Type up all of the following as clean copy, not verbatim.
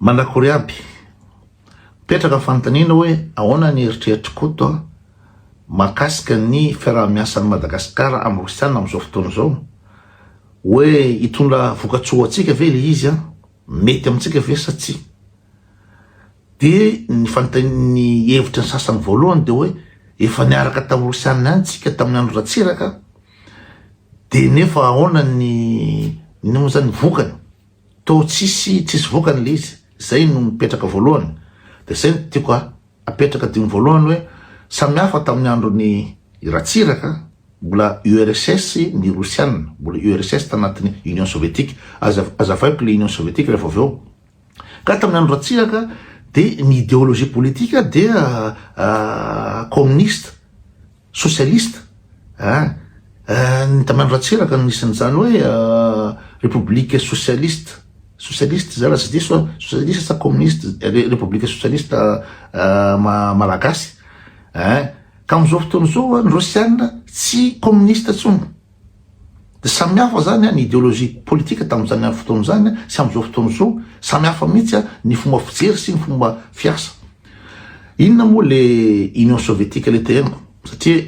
Manakory aby. Mipetraka ny fanontaniana hoe ahoana ny eritreritr'i Koto mahakasika ny fiaraha-miasan'i Madagasikara amin'ny Rosiana amin'izao fotoana izao? Hoe hitondra vokatsoa ho antsika ve ilay izy an? Mety amintsika ve sa tsia? Dia ny fanontaniana, ny hevitry ny sasany voalohany dia hoe efa niaraka tamin'ny Rosiana ihany tsika tamin'ny andro Ratsiraka dia nefa ahoana ny inona moa izany ny vokany? Toa tsisy tsisy vokany le izy, zay no mipetraka voalohany, de zay no tiako apetraka dimy voalohany hoe samy hafa tamin'ny andron'i Ratsiraka, mbola URSS ny Rosiana, mbola URSS tanatin'ny Union Sovietique, aza azavaiko le Union Sovietique rehefa avy eo, ka tamin'ny andro Ratsiraka de ny ideologie politique dia communiste, Socialiste ah ny tamin'ny andro Ratsiraka no nisy an'izany hoe République socialiste, socialiste zay raha tsy diso aho, socialiste sa communiste, République socialiste malagasy eh, ka amin'izao fotoana izao ny Rosiana tsy communiste intsony. Dia samy hafa zany ny ideologie politique tamin'izany fotoana izany sy amin'izao fotoana izao, samy hafa mihitsy ny fomba fijery sy ny fomba fiasa. Inona moa le Union Soviétique le teneniko? Satria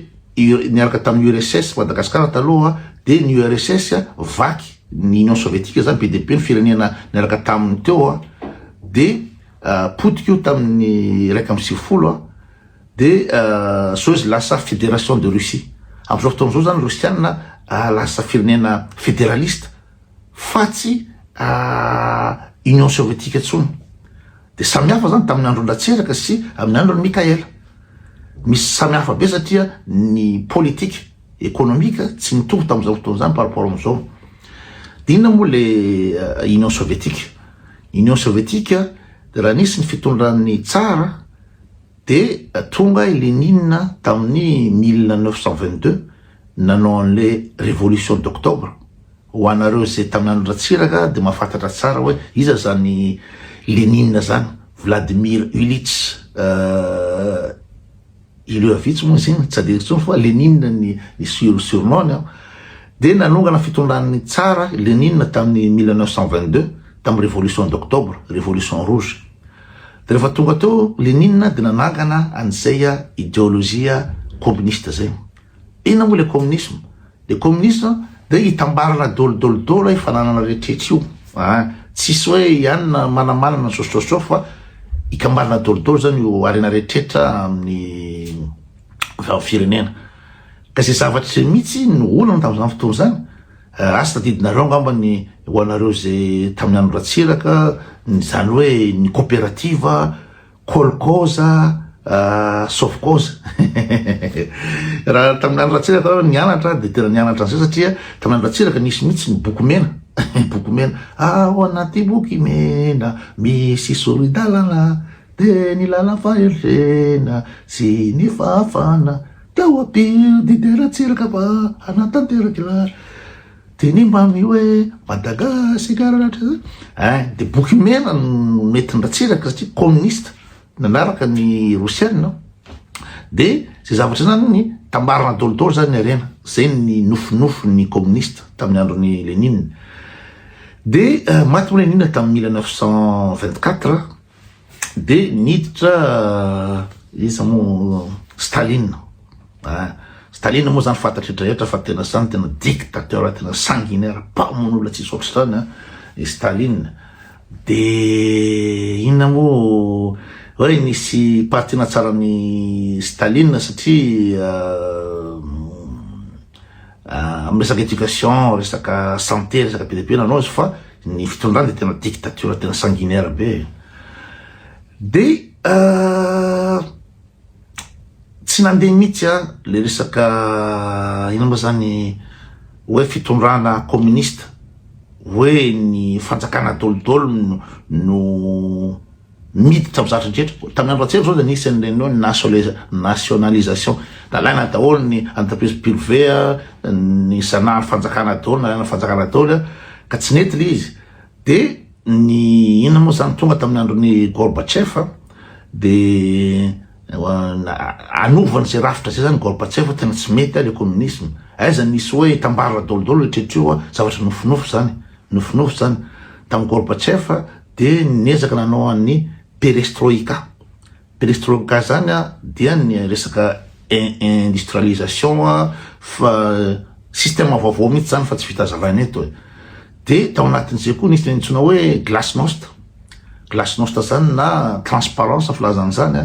niaraka tamin'ny URSS Madagascar taloha dia ny URSS vaky, ny Union Soviétique zany be dia be ny firenena niaraka taminy teo dia potika io tamin'ny 91. De zao izy lasa federation de Russie. Amzao fotoana zao zany Rosiana lasa firenena federaliste fa tsy Union Sovietique intsony. De samy hafa zany tamin'ny andron-dRatsiraka sy amin'ny andron'i Mickaël. Misy samy hafa be satria ny politique économique tsy mitovy tamin'izao fotoana izany par rapport amizao. De inona moa le Union Sovietique? Union Sovietique de raha nisy ny fitondran'ny tsara Dia tonga i Lénine tamin'ny 1922 nanao an'ilay révolution d'octobre. Ho anareo izay tamin'ny andro Ratsiraka dia mahafantatra tsara hoe iza izany Lénine izany, Vladimir Ilitch Ilyovitch moa izy iny, tsy adino intsony fa Lénine ny surnom-ny an. Dia nanongana fitondran'ny tsara Lénine tamin'ny 1922 tamin'ny révolution d'octobre, révolution rouge. Dia rehefa tonga teo Lénine dia nanangana an'izay ideolojia communiste zay. Inona moa le communisme? Le communisme dia hitambarana dôlidôlidôly io fananana rehetrretra io. Ah, tsisy hoe ianona manamanana sôsôsô fa hikambarana dôlidôly zany io harena rehetrretra amin'ny firenena. Ka zay zavatra zay mihitsy no olana tamin'izany fotoana izany. Asa tadidinareo angamba ny ho anareo izay tamin'ny andro Ratsiraka, ny izany hoe ny coopérative, kolkoz, sovkoz. Raha tamin'ny andro Ratsiraka aho nianatra dia tena nianatra an'izay satria tamin'ny andro Ratsiraka nisy mihitsy ny boky mena, boky mena. Ao anaty boky mena misy soridalana Dia ny lalam-pahendrena sy ny fahafahana tao ampio Didier Ratsiraka fa hanatanteraka ilay teny mamy hoe Madagasikara rahatrizay. Ein, dia boky mena no nentin-dRatsiraka satria communiste nanaraka ny Rosiana. Dia izay zavatra izany ny tambarana daholo zany ny harena. Izay ny nofinofin'ny communiste tamin'ny andron'i Lénine. Dia maty moa Lénine tamin'ny 1924. Dia niditra iza moa Staline ah, Staline moa zany fantatry rehetra fa tena zany tena dictateur tena sanguinaire mpamono olona tsisy ohatr'izany an i Staline. De inona moa hoe nisy partie nahatsaran'i Staline satria Amin'ny resaka éducation, resaka santé, resaka be dia be nanao izy fa ny fitondrany dia tena dictature tena sanguinaire be e. Dia tsy nandeha mihitsy a le resaka inona moa zany hoe fitondrana communiste hoe ny fanjakana dôlidôly no no miditra amin'ny zavatra rehetra. Tamin'ny andro Ratsiraka zao dia nisy an'ireny hoe nationalisation. Nalaina daholo ny entreprise privée, ny zanahan'ny fanjakana daholo, nalaina fanjakana daholo ka tsy nety le izy. Dia ny inona moa zany tonga tamin'ny andron'i Gorbatchev dia hanova an'izay rafitra izay zany Gorbatchev tena tsy mety le communisme. Aiza nisy hoe hitambarana daholo daholo rehetra io, zavatra nofinofy zany. Nofinofy zany. Tamin'i Gorbatchev. dia niezaka nanao an'ny perestroïka. Perestroïka zany dia ny resaka industrialisation fa système vaovao mihitsy zany fa tsy vita hazavaina eto e. Dia tao anatin'izay koa nisy ny antsoina hoe glasnost. Glasnost zany na transparence filazana an'izany,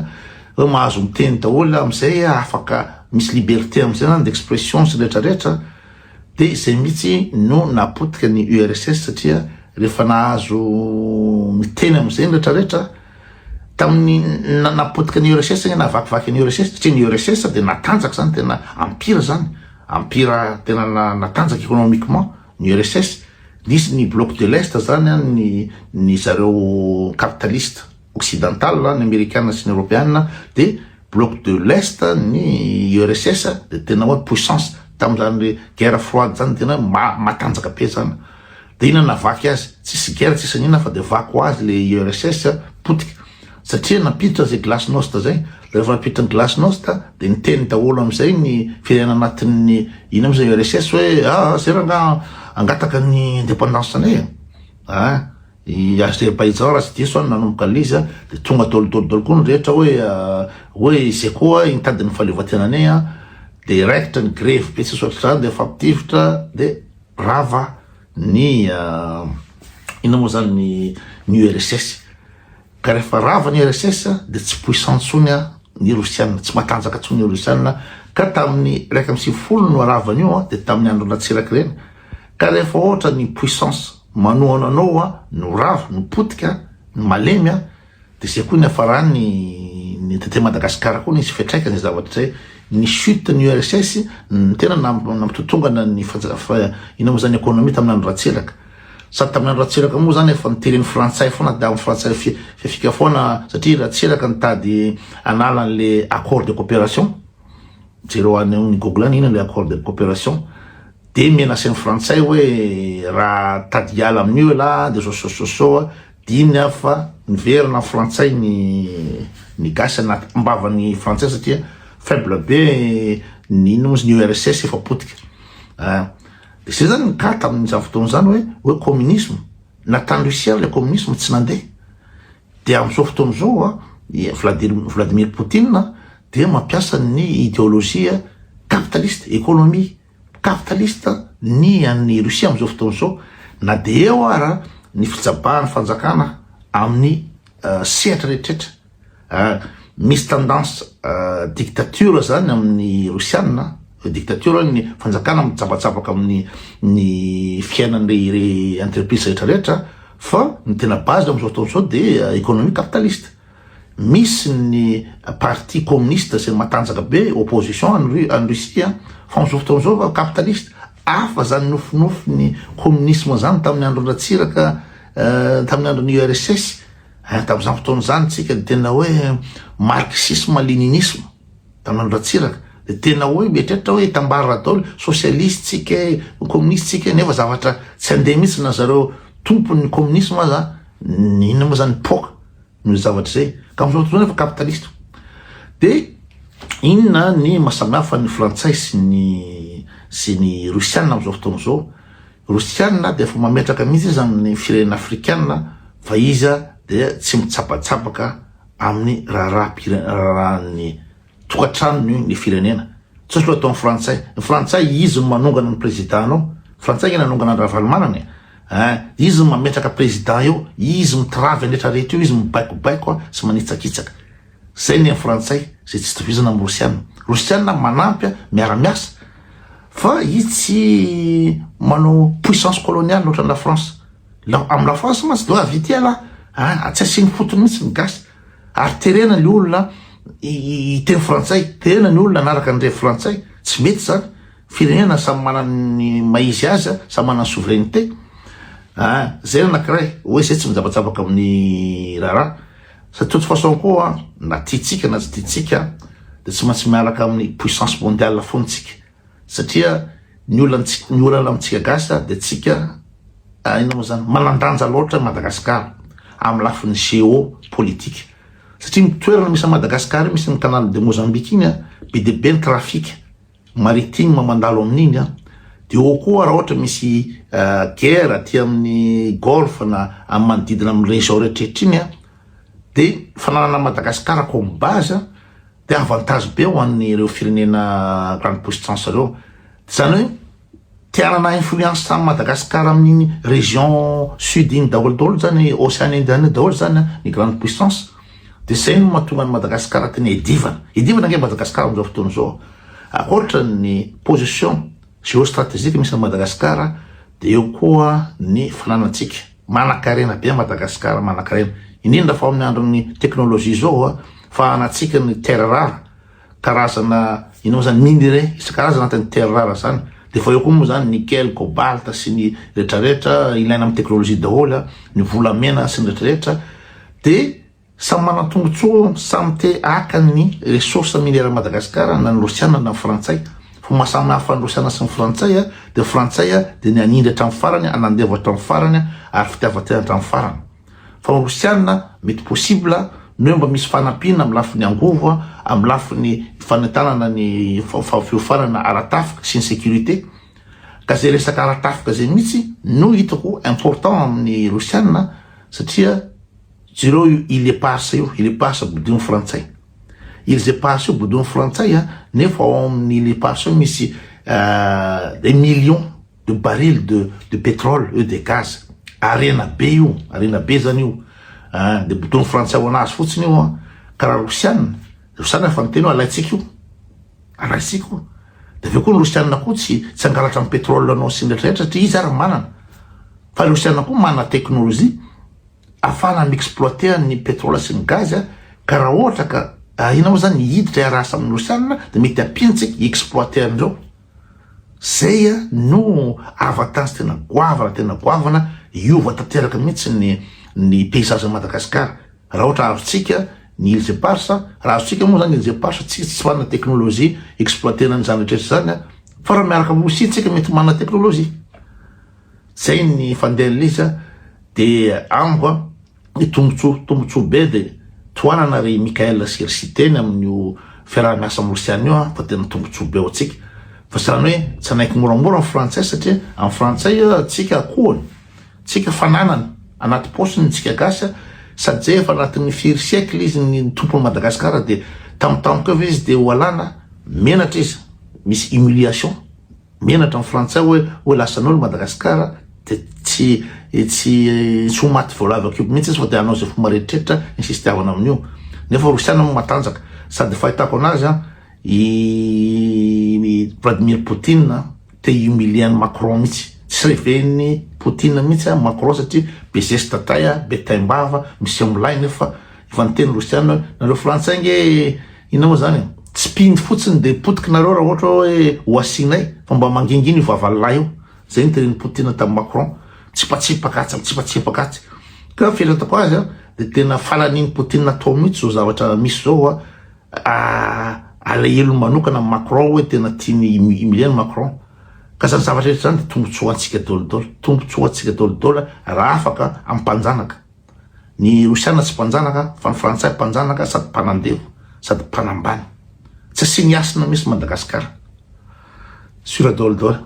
hoe mahazo miteny daholo amin'izay afaka misy liberté amin'izay zany d'expression sy ny rehetra rehetra. Dia izay mihitsy no nahapotika ny URSS satria rehefa nahazo miteny amin'izay ny rehetra rehetra, tamin'ny nahapotika ny URSS ny nahavakivaky ny URSS satria ny URSS dia natanjaka zany, tena empire zany, empire tena natanjaka économiquement ny URSS. Nisy ny bloc de l'Est zany an, ny zareo capitaliste occidental, ny amerikana sy ny eoropeana, dia bloc de l'Est ny URSS dia tena hoe puissance tamin'izany guerre froide zany, tena hoe matanjaka be zany. Dia inona nahavaky azy? Tsisy guerre, tsisy n'inona fa dia vaky ho azy le URSS potika satria nampiditra zay glasnost zay. Rehefa nampiditra ny glasnost dia niteny daholo amin'izay ny firenena anatin'ny inona moa zay URSS hoe ah zay rangaha hangataka ny indépendance anay e. Ah, i Azerbaijan raha tsy diso aho no nanomboka an'ilay izy dia tonga daholo daholo daholo koa ny rehetra hoe hoe izay koa nitady ny fahaleovantenanay an, dia raikitra ny grevy be tsisy ohatr'izany dia mifampitifitra dia rava ny inona moa zany ny ny URSS. Ka rehefa rava ny URSS dia tsy puissant intsony ny Rosiana, tsy matanjaka intsony ny Rosiana, ka tamin'ny 91 no haravana io dia tamin'ny andron'i Ratsiraka ireny. Ka rehefa ohatra ny puissance manohana anao a no rava, no potika, no malemy a, de zay koa niafarany ny tety Madagascar koa nisy fiantraikany zay zavatra zay, ny chute ny URSS no tena nampitotongana ny inona moa zany économie tamin'ny andro Ratsiraka, sady tamin'ny andro Ratsiraka moa zany efa niteren'ny frantsay foana de amin'ny frantsay fifika foana satria Ratsiraka nitady hanala an'le accord de coopération, jereo any amin'ny google any inona le accord de coopération. De menacer ny frantsay hoe raha tady hiala amin'io elah de zao sy zao sy zao a, de iny aho fa niverina frantsay ny ny gasy anaty ambavan'ny frantsay satria faible be ny inona moa izy ny URSS efa potika a, de zay zany ny cas tamin'izany fotoana izany hoe hoe communisme na tany Russie ary le communisme tsy nandeha, de amin'izao fotoana izao a i Vladimir Poutine dia mampiasa ny ideologie capitaliste, économie Capitaliste ny an'i Russie amin'izao fotoana izao na dia eo ara ny fijabahan'ny fanjakana amin'ny sehatra rehetrretra. Misy tendance dictature zany amin'ny Rosiana, dictature ny fanjakana mijabatsabaka amin'ny ny fiainan'ireo entreprise rehetrarehetra fa ny tena base amin'izao fotoana izao dia économie capitaliste. Misy ny parti communiste izay matanjaka be, opposition any any Russie an, fa amin'izao fotoana izao fa capitaliste. Hafa zany nofinofy ny communisme zany tamin'ny andron'i Ratsiraka, tamin'ny andron'ny URSS. Tamin'izany fotoana izany tsika dia tena hoe marxisme leninisme tamin'ny andron'i Ratsiraka. Dia tena hoe mieritreritra hoe hitambarina daholo, socialiste tsika e, communiste tsika e, nefa zavatra tsy handeha mihitsy na zareo tompon'ny communisme aza, inona moa zany nipoaka. Noho izay zavatra izay. Ka amin'izao fotoana izao nefa capitaliste. Dia inona ny mahasamihafa ny frantsay sy ny sy ny rosiana amin'izao fotoana izao? Rosiana dia efa mametraka mihitsy izy amin'ny firenena afrikana fa izy dia tsy mitsabatsabaka amin'ny raharaha-pirenena Tokantranony ny firenena. Tsy ohatry ataon'ny frantsay. Ny frantsay izy no manongana ny président nao. Frantsay nge nanongana an'i Ravalomanana e. Hein, izy no mametraka président eo, izy mitravy an'i rehetra rehetra eo, izy mibaikobaiko sy manitsakitsaka. Zay ny an'ny frantsay, zay tsy itovizana amin'ny rosiana. Rosiana manampy, miara-miasa, fa izy tsy manao puissance coloniale ohatran'i la France. La, amin'ny la France mantsy de hoe avy ity ialahy, hein, tsy asiany fotony mihitsy ny gasy. Ary terena ny olona hiteny frantsay, terena ny olona hanaraka ny revy frantsay, tsy mety izany, firenena samy manana ny maha izy azy, samy manana ny souveraineté, ah, zay ny anakiray, hoe zay tsy mijabatsabaka amin'ny raharaha, sa toute façon koa na tiantsika na tsy tiantsika dia tsy maintsy miaraka amin'ny puissance mondiale foana tsika, satria ny olana ny olana amintsika gasy dia tsika inona moa zany manan-danja loatra Madagascar amin'ny lafiny géo politique satria ny toerana misy an'i Madagascar io misy ny canal de Mozambique iny be dia be ny trafic maritime mandalo amin'iny. De eo koa raha ohatra misy guerre aty amin'ny golfe na amin'ny manodidina amin'ny région rehetrarehetra iny an, de fananana Madagascar comme base de avantage be ho an'ireo firenena grande puissance reo. Zany hoe te hanana influence amin'i Madagascar amin'iny région sud iny daholo daholo zany, océan Indien iny daholo zany ny grande puissance. De zay no mahatonga an'i Madagascar tena edivana. Edivana ange Madagascar amin'izao fotoana izao. Ankoatra ny position géostratégique misy an'i Madagascar de eo koa ny fananantsika. Manankarena be Madagascar, manankarena. Indrindra fa amin'ny andron'ny technologie zao fa anantsika ny terre rare, karazana ino moa zany minerais isan-karazany anatin'ny terre rare zany. De fa eo koa moa zany nickel, cobalt sy ny retraretra ilaina amin'ny technologie daholo, ny volamena sy ny retraretra. De samy manan-tombotsoa, samy te haka ny ressources minières Madagascar na ny Rosiana na ny Frantsay. Fa maha samy hafa ny Rosiana sy ny Frantsay de ny Frantsay de ny hanindry hatramin'ny farany, hanandevo hatramin'ny farany ary fitiavan-tena hatramin'ny farany. Fa ny Rosiana mety possible ny hoe mba misy fanampiana amin'ny lafiny angovo, amin'ny lafiny fanentanana ny fiofanana ara-tafika sy ny sécurité. Ka zay resaka ara-tafika zay mihitsy no hitako important amin'ny Rosiana satria jereo io Îles Éparses io, Îles Éparses bodon'ny Frantsay. Îles Éparses io bodon'ny Frantsay a, nefa ao amin'ny Îles Éparses io misy des millions de barils de pétrole et de gaz. Harena be io, harena be zany io. De bodon'ny Frantsay ho anazy fotsiny io a. Ka raha Rosiana, Rosiana efa niteny hoe alaintsika io. Alaintsika io. De aveo koa ny Rosiana koa tsy hangalatra ny pétrole anao sy ny rehetrarehetra satria izy ary manana. Fa Rosiana koa manana teknolojia ahafahana mi-exploiter ny pétrole sy ny gaz, ka raha ohatra ka ina moa zany hiditra hiarasa amin'ny Rosiana de mety ampiantsika hi-exploiter an'ireo. Zay no avantage tena goavana, tena goavana, hiova tanteraka mihitsy ny paysage Madagascar. Raha ohatra azontsika ny Îles Éparses, raha azontsika moa zany Îles Éparses, tsika tsy manana teknolojia exploiter an'izany rehetrarehetra zany, fa raha miaraka amin'ny Rosia tsika mety manana teknolojia. Zay ny fandehan'ilay izy de amiko ny tombotsoa, tombotsoa be de tohanana ry Michael sy ry Siteny amin'io fiaraha-miasa amin'ny Rosiana io fa tena tombotsoa be ho antsika. Fa zany hoe tsy hanaiky moramora ny Frantsay satria amin'ny Frantsay tsika akohony, tsika fananany anaty paosiny tsika gasy, sady zay efa anatin'ny firy siècle izy ny tompon'i Madagascar de tampotampoka eo izy de ho alana, menatra izy, misy humiliation. Menatra ny Frantsay hoe lasan'olo Madagascar de tsy ho maty voalavo akeo mihitsy izy fa de hanao izay fomba rehetrarehetra insistavana amin'io. Nefa Rosiana moa matanjaka sady fahitako anazy an, i Vladimir Poutine te humilier an'i Macron mihitsy. Tsy reven'ny Poutine mihitsy an Macron satria be zesta tay, be taimbava, miseho milay nefa efa niteny Rosiana hoe nareo Frantsay nge inona moa zany e? Tsipiny fotsiny de potiky nareo raha ohatra hoe ho asianay fa mba mangingina io vavalahy io. Zay ny tenin'i Poutine tamin'i Macron. Mitsipatsipaka atsy, mitsipatsipaka atsy. Ka fieritreretako azy an, de tena falan'iny Poutine atao mihitsy zao zavatra misy zao an, alahelo manokana amin'i Macron hoe tena tiany humilier an'i Macron. Ka zany zavatra rehetra zany de tombotsoa ho antsika daholo daholo, tombotsoa ho antsika daholo daholo raha afaka amin'ny mpanjanaka. Ny Rosiana tsy mpanjanaka fa ny Frantsay mpanjanaka sady mpanandevo sady mpanambany. Tsy asiany hasina mihitsy Madagascar. Sur daholo daholo.